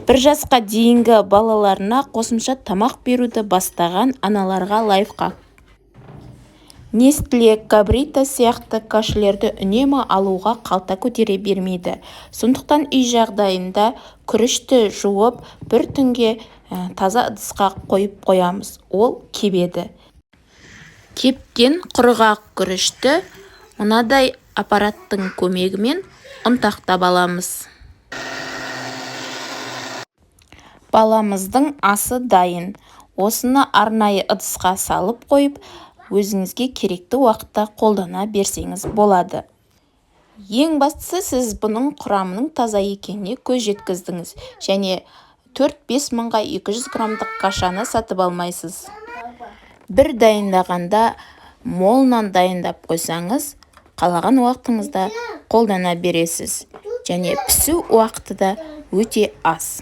1 жасқа дейінгі балаларына қосымша тамақ беруді бастаған аналарға лайфхак. Нестле, Кабрита сияқты кашелерді үнемі алуға қалта көтере бермейді. Сондықтан үй жағдайында күрішті жуып, бір түнге таза ыдысқа қойып қоямыз. Ол кебеді. Кепкен құрғақ күрішті мынадай аппараттың көмегімен ұнтақтап аламыз. Баламыздың асы дайын. Осыны арнайы ыдысқа салып қойып, өзіңізге керекті уақытта қолдана берсеңіз болады. Ең бастысы, сіз бұның құрамының таза екеніне көз жеткіздіңіз және 4-5 мыңға 200 граммдық кашаны сатып алмайсыз. Бір дайындағанда молынан дайындап қойсаңыз, қалаған уақытыңызда қолдана бересіз және пісу уақыты да өте аз.